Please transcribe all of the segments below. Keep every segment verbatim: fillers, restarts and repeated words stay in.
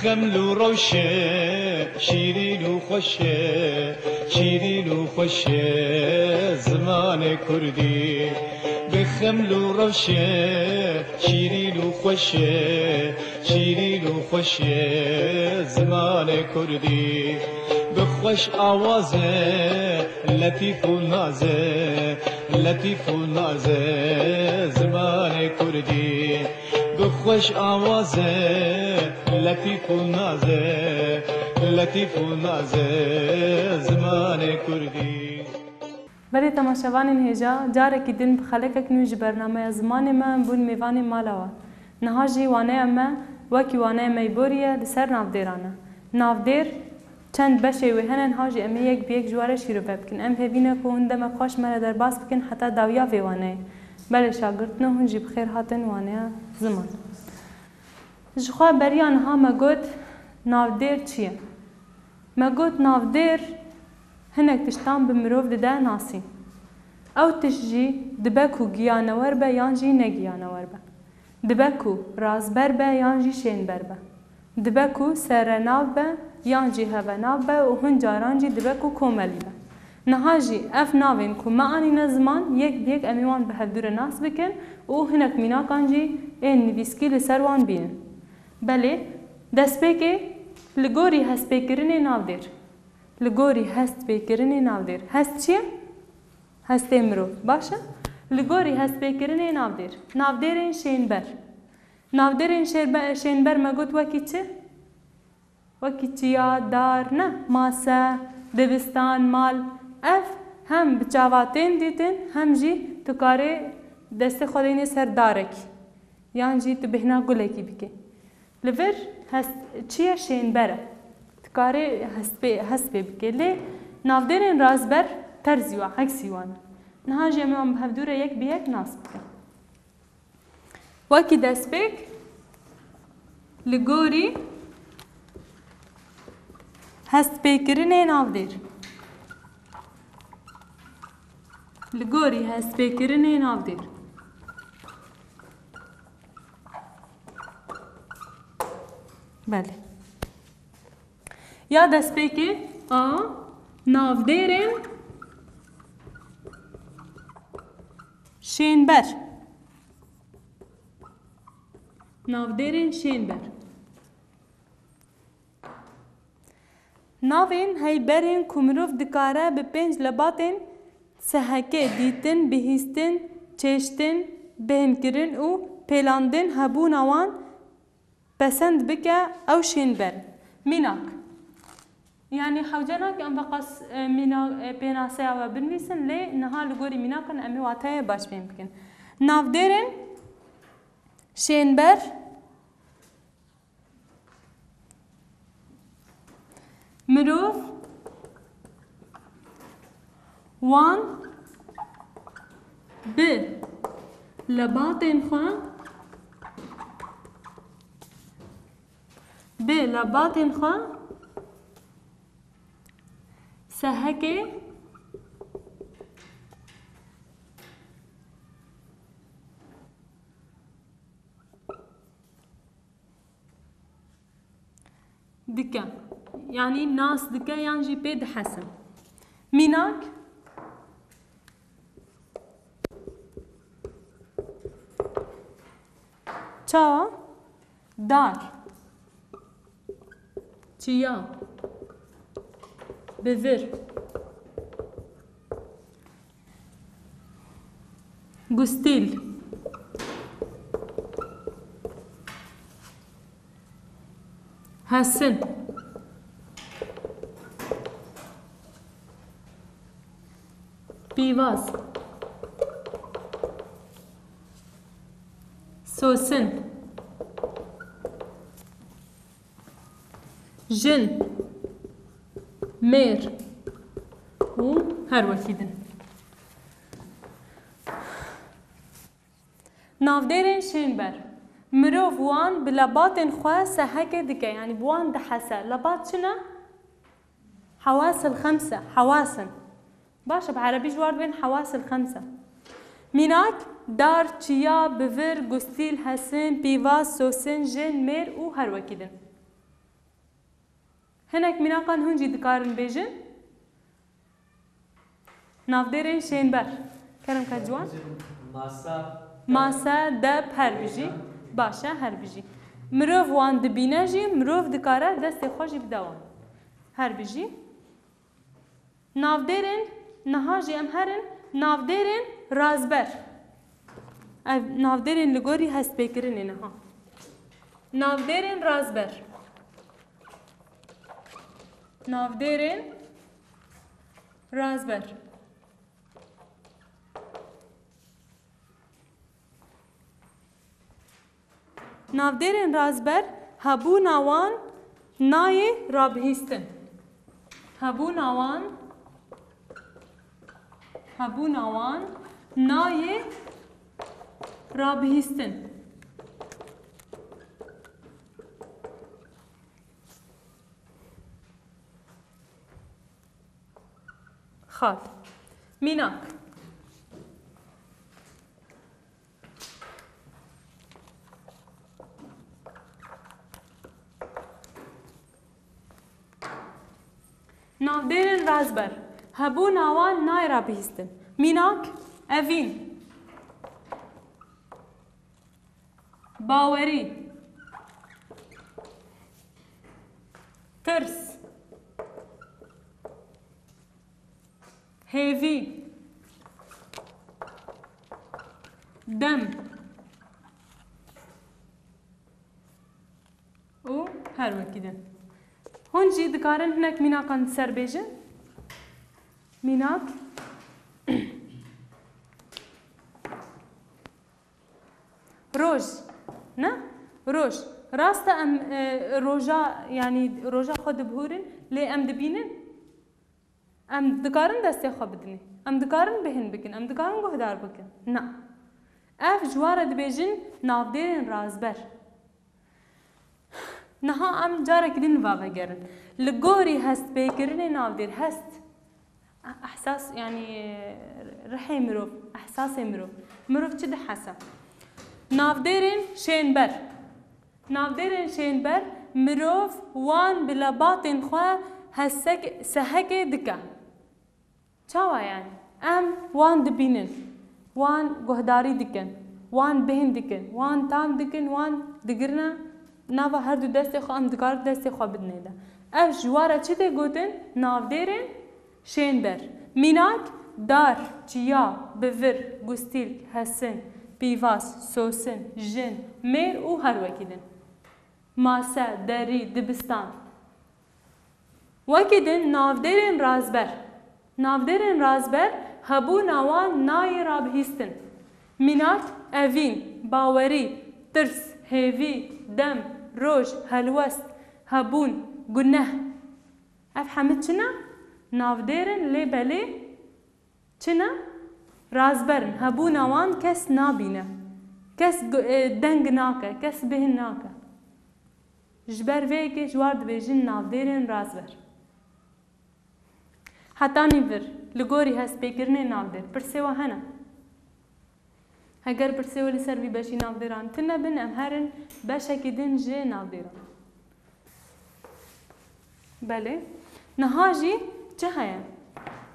Xeml û rewşe, şîrîn û xweşe, şîrîn û xweşe zimanê kurdî. Bi xeml û rewşe, şîrîn û xweşe, şîrîn û xweşe zimanê kurdî. Bi xweş awaze, letîf û naze, letîf û naze zimanê kurdî. Bi xweş awaze, letîf û naze, letîf û naze zimanê kurdî. Belê temaşevanên hêja, carekî din bi xelekek nû ji bernameya Zimanê Me em bûn mêvanê mala we. Niha jî waneya me, wekî waneya me yê borî ye, li ser navdêran e. Navdêr, çend beşê wê hene, niha jî em ê yek bi yek ji we re şîrove bikin. Em hêvî ne ku hûn demek xweş me re derbas bikin heta dawiya vê waneyê. Belê şagirtino, hûn jî bi xêr hatin waneya ziman. Ji xwe beriya niha me got, navdêr çi ye? Me got, navdêr hinek tiştan bi mirov dide nasîn. Ew tişt jî dibe ku giyanewer be yan jî negiyanewer be. Dibe ku razber be yan jî şênber be. Dibe ku serenav be yan jî hevenav be û hin caran jî dibe ku komelî be. Niha jî ev navên ku me anîne ziman, yek bi yek em ê wan bi hevdû re nas bikin û hinek mînakan jî ên nivîskî li ser wan bînin. Belê, destpêkê li gorî hestpêkirinê navdêr. Li gorî hestpêkirinê navdêr. Hest çi ye? Hestê mirov. Baş e? Li gorî hestpêkirinê navdêr. Navdêrên şênber. Navdêrên şêrbe-, şênber me got wekî çi? Wekî çiya, dar, ne, mase, dibistan, mal. Ev hem bi çava tên dîtin, hem jî tu karê destê xwe deyne ser darekî. Yan jî tu bêhna gulekî bikî. Li vir hest, çi ye şênber e. Tu karê hest pê, hest pê bikê. Lê navdêrên razber terzî wa, eksî wan e. Niha jî em ê wan bi hevdû re yek bi yek nas bikin. Wekî destpêk, li gorî hestpêkirinê navdêr. Li gorî hestpêkirinê navdêr. Belê. Ya destpêkê a navdêrên şênber. Navdêrên şênber. Navên heyberên ku mirov dikare bi pênc lebatên sehekê dîtin, bihîstin, çêştin, bêhnkirin û pêlandin hebûna wan pesend bike, ew şênber in. Mînak. Yanî hewce nake em veqas, e, mîna-, e, pênaseya we binivîsin, lê niha li gorî mînakan em ê wateyê baş fêm bikin. Navdêrên şênber, mirov wan bi lebatên xwe, bi lebatên xwe sehekê dike. Yanî nas dike yan jî pê dihesin. Mînak, çawa? Dar. Çiya. Bivir. Gustîl. Hesin. Pîvaz. Sosin. Jin, mêr û her wekî din. Navdêrên şênber. Mirov wan bi lebatên xwe sehekê dike, yanî bi wan dihese. Lebat çi ne? Hewasil xemse, hewasin. Baş e, bi erebî ji war dibên hewasil xemse. Mînak, dar, çiya, bivir, gustîl, hesin, pîvaz, sosin, jin, mêr û her wekî din. Hinek mînakan hûn jî dikarin bêjin. Navdêrên şênber. Kerem ke ciwan. Masa. Mase, dep, her bijî. Baş e, her bijî. Mirov wan dibîne jî, mirov dikare destê xwe jî bide wan. Her bijî. Navdêrên, niha jî em herin, navdêrên razber. Ev navdêrên li gorî hestpêkirinê niha. Navdêrên razber. Navdêrên razber. Navdêrên razber hebûna wan nayê rabihîstin. Hebûna wan, hebûna wan nayê rabihîstin. Xal. Mînak. Navdêrên razber. Hebûna wan nayê rabihîstin. Mînak, evîn. Bawerî. Tirs. Hêvî. Dem. Û her wekî din. Hûn jî dikarin hinek mînakan ser bêjin. Mînak. Roj. Ne? Roj. Rast e em, e, roja, yanî roja xwe dibihûrin, lê em dibînin? Em dikarin destê xwe bidinê. Em dikarin bêhn bikin. Em dikarin guhdar bikin. Na. Ev ji wan re dibêjin navdêrên razber. Niha em carekî din va vegerin. Li gorî hestpêkirinê navdêr hest. Ehsas, yanî rihê mirov, ehsasê mirov. Mirov çi dihese? Navdêrên şênber. Navdêrên şênber mirov wan bi lebatên xwe hesek-, sehekê dike. Çawa yani? Em wan dibînin, wan guhdarî dikin, wan bêhn dikin, wan tam dikin, wan digirine nava her du destê xwe, em dikarin destê xwe bidinê de. Ev ji wan re çi tê gotin? Navdêrên şênber. Mînak, dar, çiya, bivir, gustîlk, hesin, pîvaz, sosin, jin, mêr û her wekî din. Mase, derî, dibistan. Wekî din navdêrên razber. Navdêrên razber hebûna wan nayê rabihîstin. Mînak, evîn, bawerî, tirs, hêvî, dem, roj, helwest, hebûn, guneh. Ev hemî çi ne? Navdêr in lê belê çi ne? Razber in. Hebûna wan kes nabîne. Kes gu-, e, deng nake, kes bêhn nake. Ji ber vê yekê ji wan dibêjin navdêrên razber. Hetanî vir, li gorî hestpêkirinê navdêr, pirsê we hene? Heger pirsê we li ser vî beşî navdêran tune bin, em herin beşekî din ji navdêran. Belê. Niha jî çi heye?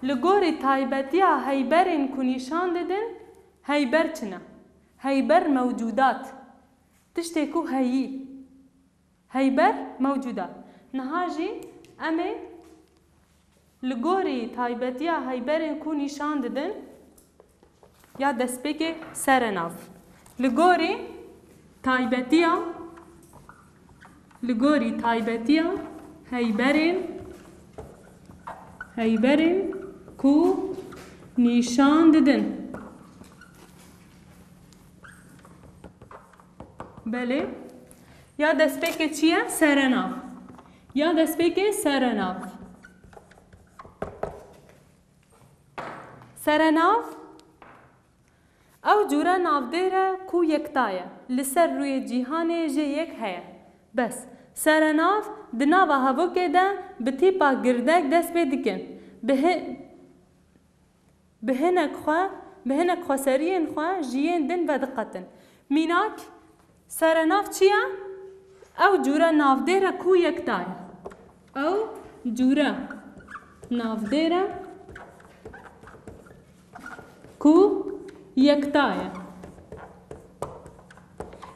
Li gorî taybetiya heyberên ku nîşan didin, heyber çi ne? Heyber mewcudat. Tiştê ku heyî. Heyber mewcudat. Niha jî em ê li gorî taybetiya heyberên ku nîşan didin ya destpêkê serenav. Li gorî taybetiya, li gorî taybetiya heyberên, heyberên ku nîşan didin. Belê. Ya destpêkê çi ye? Serenav. Ya destpêkê serenav. Serenav, ew cûre navdêr e ku yekta ye. Li ser rûyê cîhanê jê yek heye. Bes. Serenav di nava hevokê de bi tîpa girdek dest pê dikin. Bi hi-, Bi hinek xwe, bi hinek xweseriyên xwe ji yên din vediqetin. Mînak, serenav çi ye? Ew cûre navdêr e ku yekta ye. Ew cûre navdêr e ku yekta ye.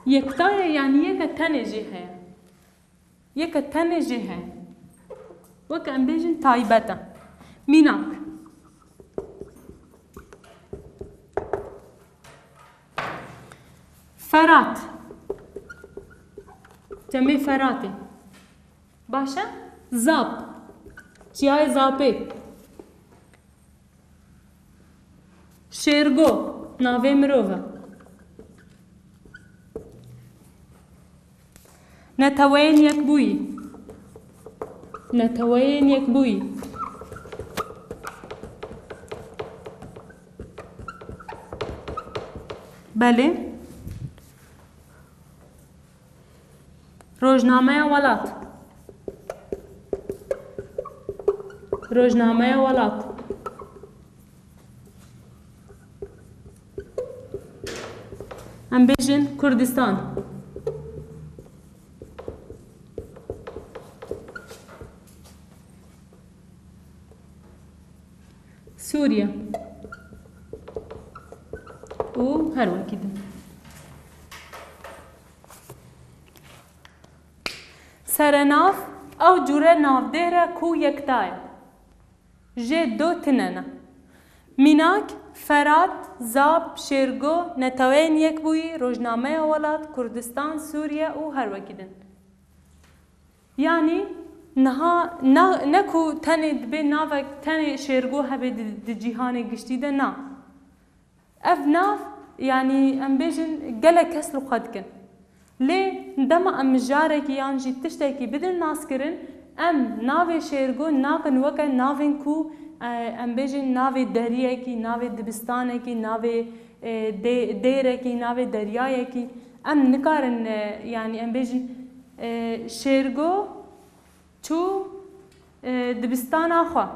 Yekta ye, yanî yeke tenê jê heye. Yeke tenê jê heye. Weke em bêjin taybet e. Mînak. Ferat. Çemê Feratê. Baş e? Zap. Çiyayê Zapê. Şêrgo. Navê mirov e. Neteweyên Yekbûyî. Neteweyên Yekbûyî. Belê. Rojnameya Welat. Rojnameya Welat. Em bêjin Kurdistan. Sûriye. Û her wekî din. Serenav, ew cûre navdêr e ku yekta ye. Jê do tune ne. Mînak, Ferat, Zap, Şêrgo, Neteweyên Yekbûyî, Rojnameya Welat, Kurdistan, Sûriye û her wekî din. Yanî niha ne, ne ku tenê dibê navek tenê Şêrgo hebe di, di cîhanê giştî de, na. Ev nav, yanî em bêjin gelek kes li xwe dikin. Lê dema em mijarekî yan jî tiştekî bidin naskirin, em navê Şêrgo nakin weke navên ku, e, em bêjin navê deriyekî, navê dibistanekî, navê, e, dê-, dêrekî, navê deryayekî. Em nikarin, e, yanî em bêjin, e, Şêrgo çû, e, dibistana xwe.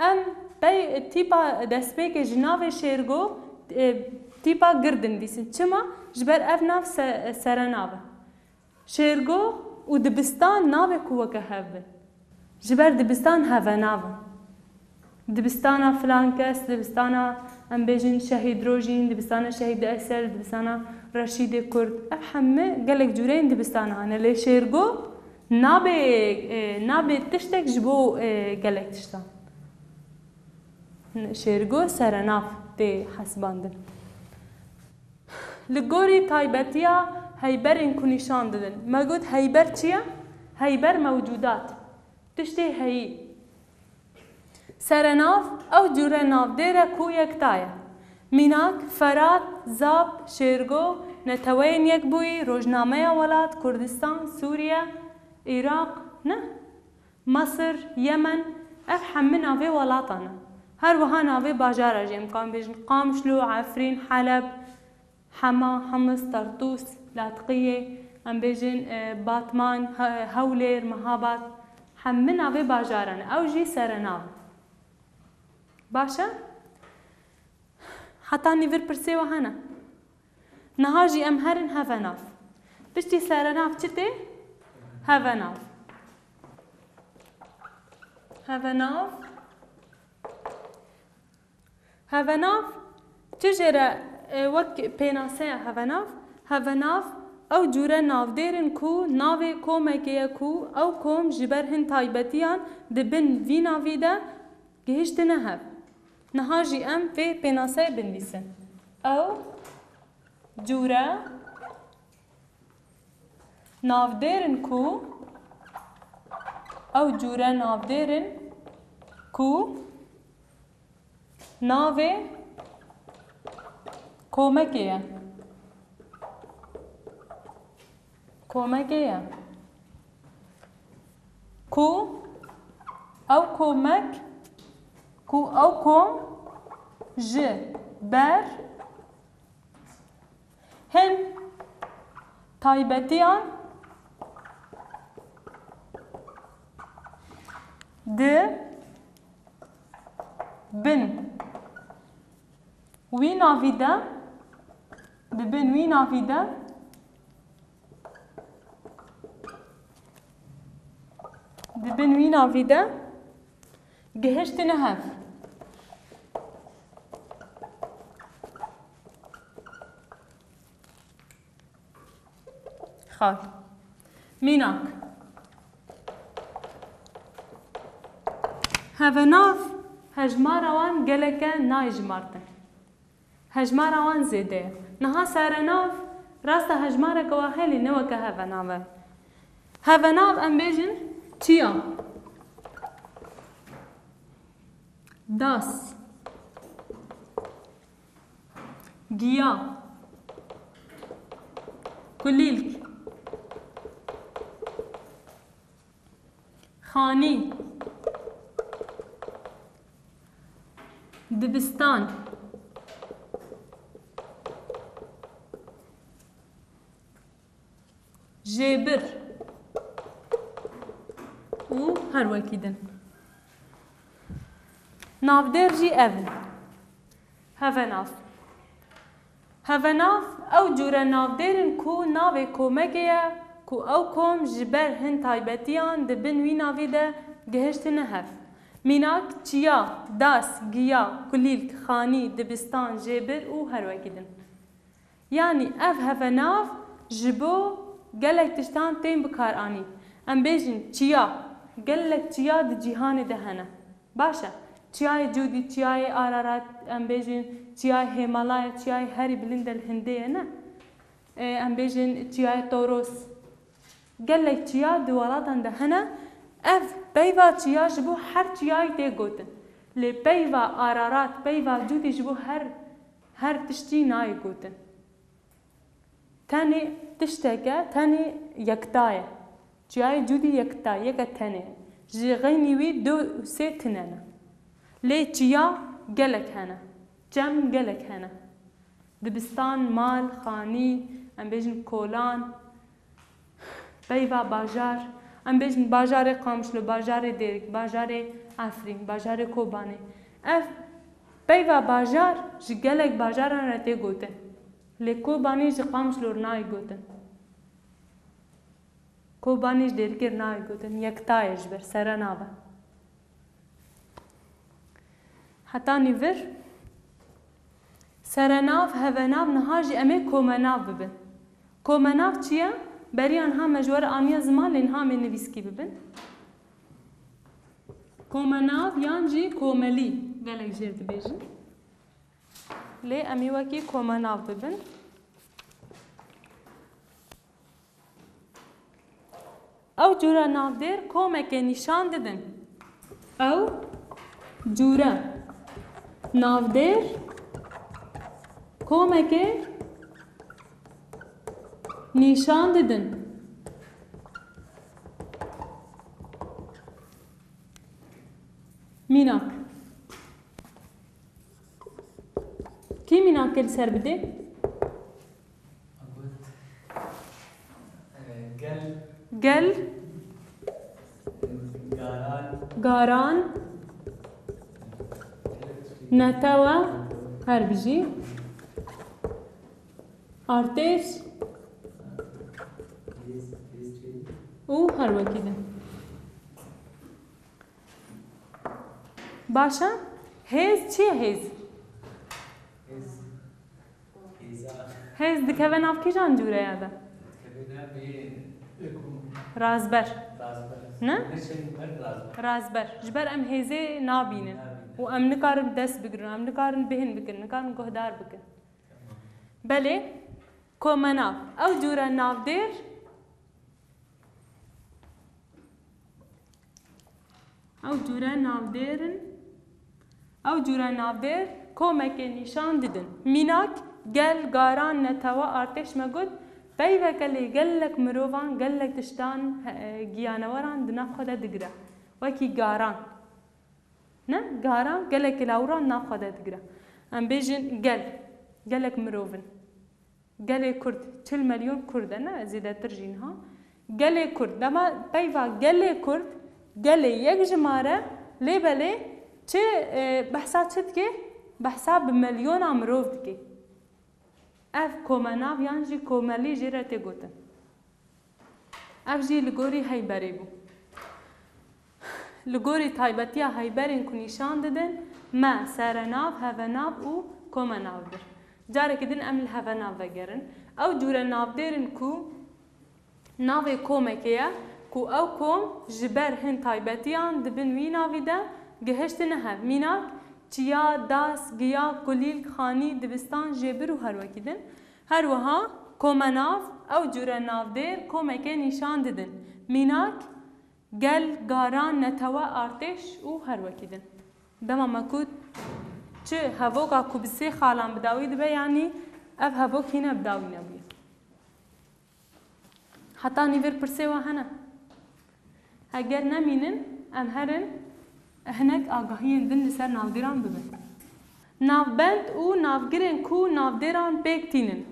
Em pey tîpa destpêkê ji navê Şêrgo, e, tîpa gir dinivîsin. Çima? Ji ber ev nav se-, serenav e. Şêrgo û dibistan nabe ku weke hev bin. Ji ber dibistan hevenav in. Dibistana filan kes, dibistana, em bêjin, Şehîd Rojîn, dibistana Şehîd Esel, dibistana Reşîdê Kurd. Ev hemû gelek cûreyên dibistana hene. Lê Şêrgo nabe, e, nabe tiştek ji bo, e, gelek tiştan. Şêrgo serenav tê hesibandin. Li gorî taybetiya heyberên ku nîşan didin. Me got heyber çi ye? Heyber mewcûdat. Tiştê heyî. Serenav, ew cûre navdêr e ku yekta ye. Mînak, Ferat, Zap, Şêrgo, Neteweyên Yekbûyî, Rojnameya Welat, Kurdistan, Sûriye, Iraq, ne? Misir, Yemen, ev hemû navê welatan in. Her wiha navê bajara jî em kan bêjin, Qamişlo, Efrîn, Heleb, Hema, Himis, Tartûs, Latiqiyê, em bêjin, e, Batman, He-, Hewlêr, Mehabad, hemû navê bajaran e. Ew jî serenav. Baş e? Heta nîvir pirsê we hene? Niha jî em herin hevenav. Piştî serenav çi tê? Hevenav. Hevenav. Hevenav, tu jê re, e, wek pênaseya hevenav, hevenav ew cûre navdêr in ku navê komekê ye ku ew kom ji ber hin taybetiyan di bin vî navî de gihiştine hev. Niha jî em vê pênaseyê binivîsin. Ew cûre navdêr in ku, ew cûre navdêr in ku navê komekê ye. Komekê ye. Ku ew komek, ku ew kom ji ber hin taybetiyan di bin wî navî de, di bin wî navî de Di bin wî navî de gihiştine hev. Xal. Mînak. Hevenav hejmara wan geleke nayê jimartin. Hejmara wan zêde ye. Niha serenav rasta hejmareke wa heye lê ne weke hevenav e. Hevenav em bêjin çiya, das, giya, kulîlk, xanî, dibistan, jêbir û her wekî din. Navdêr jî ev in. Hevenav. Hevenav ew cûre navdêr in ku navê komekê ye ku ew kom ji ber hin taybetiyan di bin wî navî de gihiştine hev. Mînak, çiya, das, giya, kulîlk, xanî, dibistan, jêbir û her wekî din. Yanî ev hevenav ji bo gelek tiştan tên bikaranîn. Em bêjin çiya, gelek çiya di cîhanê de hene. Baş e. Çiyayê Cûdî, çiyayê Ararat, em bêjin çiyayê Hêmalaya, çiyayê herî bilind e li Hindê ye, ne? Ê, em bêjin çiyayê Toros. Gelek çiya di welatan de hene. Ev peyva çiya ji bo her çiyayê tê gotin. Lê peyva Ararat, peyva Cûdî ji bo her, her tiştî nayê gotin. Tenê tişteke, tenê yekta ye. Çiyayê Cûdî yekta, yeke tenê. Ji xeynî wî du û sê tune ne. Lê çiya gelek hene. Çem gelek hene. Dibistan, mal, xanî, em bêjin kolan, peyva bajar, em bêjin bajarê Qamişlo, bajarê Dêrik, bajarê Efrîn, bajarê Kobanê. Ev peyva bajar ji gelek bajaran re tê gotin. Lê Kobanê ji Qamişlo re nayê gotin. Kobanê ji Dêrikê re nayê gotin. Yekta ye ji ber serenav e. Heta nîvir serenav, hevenav, niha jî em ê komenav bibin. Komenav çi ye? Beriya niha me ji we re aniye ziman, lê niha em ê nivîskî bibin. Komenav yan jî komelî gelek jêr dibêjin. Lê em ê wekî komenav bibin. Ew cûre navdêr komekê nîşan didin. Ew cûre navdêr komekê nîşan didin. Mînak. Kî mînakê li ser bidê? Gel. Gel. Garan. Garan. Netewe. Her bijî. Artêş. Û her wekî din. Baş e. Hêz çi ye hêz? Hêz. Hêza. Hêz dikeve nav kîjan cûreya de? Dikeve nav ê Razber. Razber. Ne? Ne şey ber razber. Razber. Ji ber em hêzê nabînin. Nabînin. Û em nikarin dest bigirin, em nikarin bêhn bikin, nikarin guhdar bikin. Tamam. Belê, komenav. Ew cûre navdêr Ew cûre navdêr in. Ew cûre navdêr komekê nîşan didin. Mînak, gel, garan, netewe, artêş me got, peyveke lê gelek mirovan, gelek tiştan, he, giyaneweran di nav xwe de digire. Wekî garan. Ne? Garan gelekî lawran nav xwe de digire. Em bêjin gel. Gelek mirov in. Gelê Kurd, çil milyon Kurd e, ne zêdetir jî niha. Gelê Kurd, dema peyva gelê Kurd, gelê yek jimare, lê belê çi, e, behsa çi dike? Behsa bi milyona mirov dike. Ev komenav yan jî komelî jê re tê gotin. Ev jî li gorî heyberê bû. Li gorî taybetiya heyberên ku nîşan didin, me serenav, hevenav û komenav bir. Carekî din em li hevenav vegerin. Ew cûre navdêr in ku navê komekê ye, ku ew kom ji ber hin taybetiyan di bin wî navî de gihiştine hev. Mînak, çiya, das, giya, kulîlk, xanî, dibistan, jêbir û her wekî din. Her wiha komenav, ew cûre navdêr komekê nîşan didin. Mînak, gel, garan, netewe, artêş û her wekî din. Dema me got, çi hevoka ku bi sê xalan bi dawî dibe, yanî ev hevok hîne bi dawî nebûye. Heta nîvêr pirsê we hene? Heger nemînin, em herin hinek agahiyên din li ser navdêran bibin. Navbend û navgirên ku navdêran pêk tînin.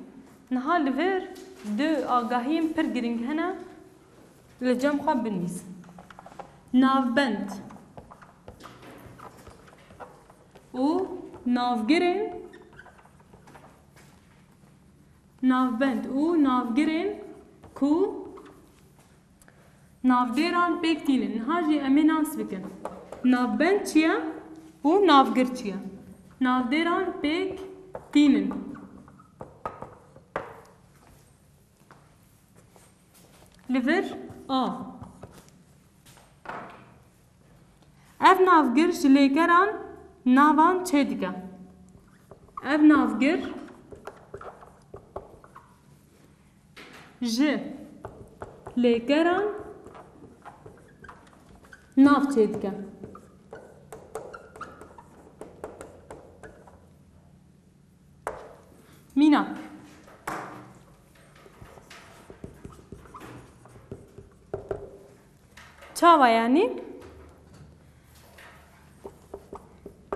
Niha li vir du agahiyên pir girîng hene, li cem xwe binivîsin. Navbend û navgirên, navbend û navgirên ku navdêran pêk tînin. Niha jî em ê nas bikin. Navbend çi ye û navgir çi ye? Navdêran pêk tînin. Li vir a. Ev navgir ji lêkeran navan çêdike. Ev navgir ji lêkeran nav çêdike. Mînak. Çawa yanî?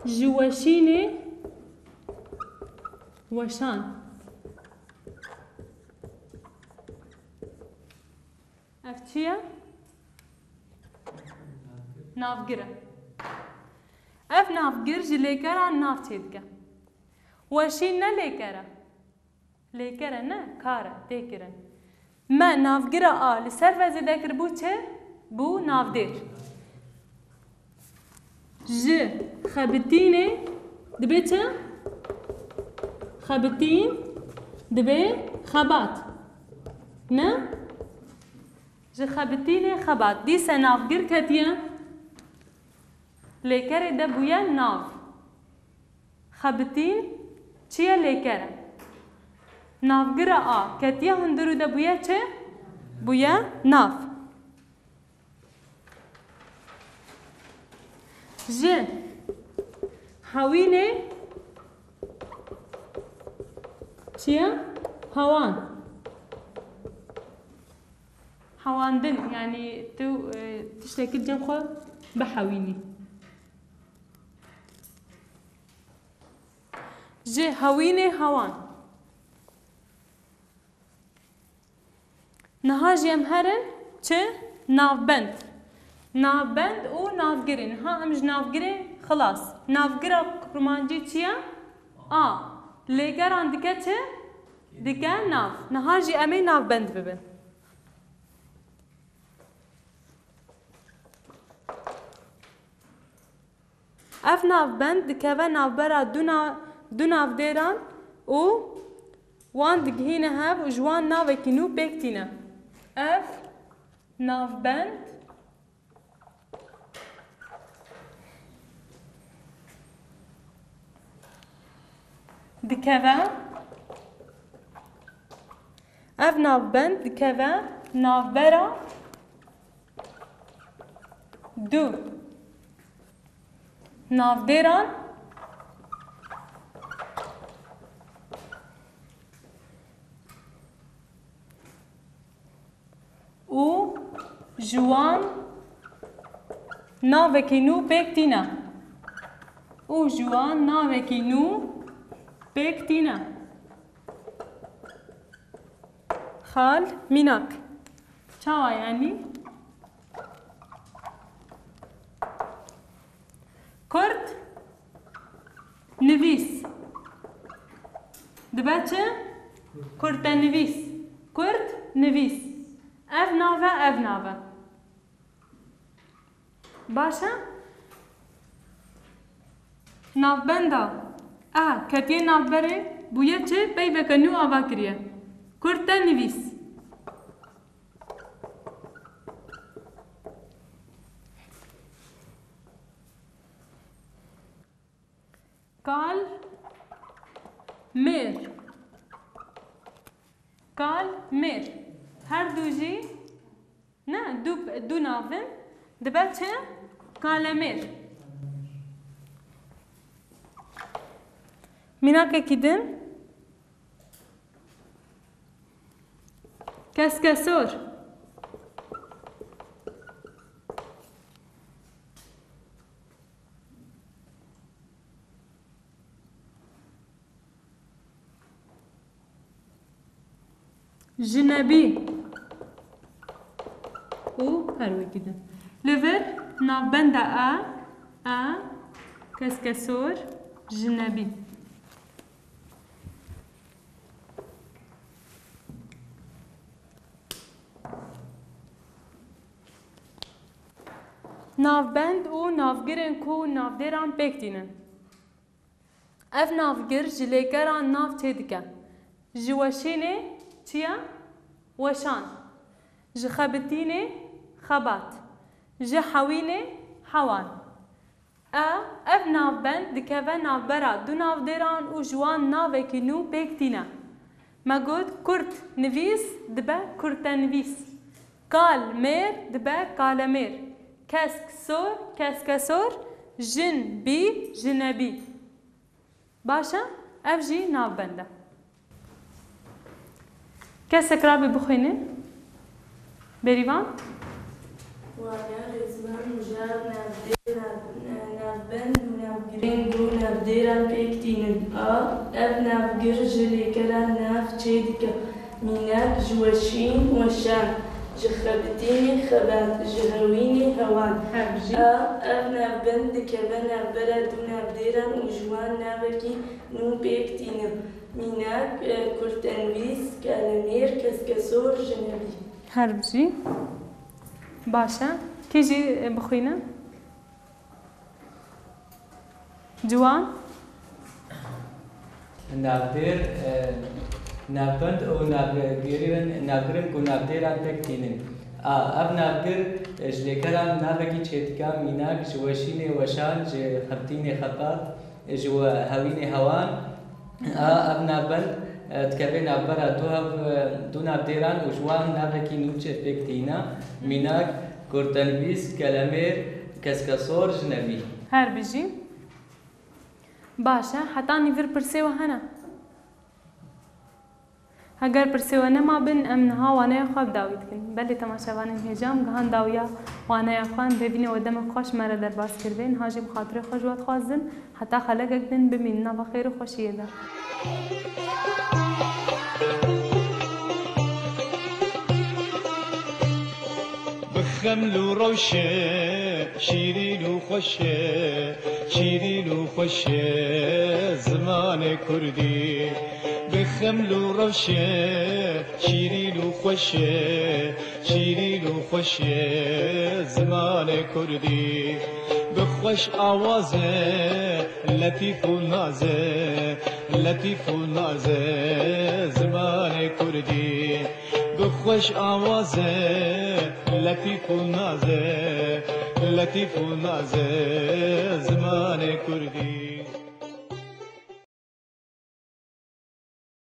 Ji weşînê weşan. Ev çi ye? Navgir e. Ev navgir ji lêkeran nav çêdike. Weşîn ne lêker e. Lêker e ne, kar e, tê kirin. Me navgira a li ser ve zêde kiribû çi? Bû navdêr. Ji xebitînê dibe çi? Xebitîn dibe xebat. Ne? Ji xebitînê xebat. Dîse navgir ketiye. Lêkerê de bûye nav. Xebitîn çi ye? Lêker e. Navgira a ketiye hundir û de bûye çi? Bûye nav. Ji hewînê çi ye? Hewan. Hewandin, yanî tu, e, tiştekî cem xwe bihewînî. Ji hewînê hewan. Niha jî em herin çi? Navbend. Navbend û navgirê. Niha em ji navgirê xilas. Navgira kurmancî çi ye? A. Lêgeran dike çi? Dike nav. Niha jî em ê navbend bibin. Ev navbend dikeve navbera du na-, du navdêran û wan digihîne hev û ji wan navekî nû pêk tîne. Ev navbend dikeve, ev navbend dikeve navbera du navdêran û ji wan navekî nû pêk tîne. Û ji wan navekî nû pêk tîne. Xal, mînak. Çawa yanî? Kurt nivîs. Dibe çi? Kurtenivîs. Kurt nivîs. Ev nav e, ev nav e. Baş e? Navbenda e ketiye navberê bûye çi peyveke nû ava kiriye. Kurte nivîs. Kal mêr. Kal mêr. Her du jî, ne, du, du navin dibe çi? Kalemêr. Mînakekî din. Keskesor. Jinebî. Û her wekî din. Li vir navbenda e, e, keskesor, jinebî. Navbend û navgirên ku navdêran pêk tînin. Ev navgir ji lêkeran nav çêdike. Ji weşînê çi ye? Weşan. Ji xebitînê xebat. Ji hewînê hewan. E, ev navbend dikeve navbera du navdêran û ji wan navekî nû pêk tîne. Me got kurt nivîs dibe kurtenivîs. Kal mêr dibe kalemêr. Kesk sor, keskesor, jin bî, jinebî. Baş e, ev jî navbend e. Kesek rabe bixwîne. Bêrîvan? Waya rêzman mijar navdêr, nav-, navbend û navgirên ku navdêran pêk tînin. A, ev navgir ji lêkeran nav çêdike. Mînak, ji weşîn, weşan, ji xebitînê, xebat, ji hewînê, hewan. Her bijî. A, ev navbend dikeve navbera du navdêran û ji wan navekî nû pêk tîne. Mînak, e, kurtenivîs, kalemêr, keskesor, jinebî. Her bijî. Baş e. Kî jî, e, bixwîne? Ciwan. Navdêr, e, navbend û navgirên, navgirên ku navdêran pêk tînin. A, ev navgir, e, ji lêkeran navekî çêdike, mînak, ji weşînê weşan, ji xebitînê xebat, ji we-, hewînê hewan. A, ev navbend, e, dikeve navbera du hev-, e, du navdêran û ji wan navekî nû çê pêk tîne. Mînak, kurtenivîs, kelemêr, keskesor, jinebî. Her bijî. Baş e, heta nîvir pirsê we hene? Heger pirsê we nema bin, em niha waneya xwe bi dawî dikin. Belê temaşevanên hêja, em gihan dawiya waneya xwe, em hêvînê we demek xweş me re derbas kiribe. Niha jî bi xatirê xwe ji we dixwazin, heta xelekek din bimînin nava xêr û xweşiyê de. Bi xeml û rewşe şîrîn û xweş e, şîrîn û xweş e zimanê kurdî. Bi xeml û rewşe şîrîn û xweş e, şîrîn û xweş e zimanê kurdî. Bi xweş awaze letîf û naze, letîf û naze zimanê kurdî. Bi xweş awaze letîf û naze, letîf û naze zimanê kurdî.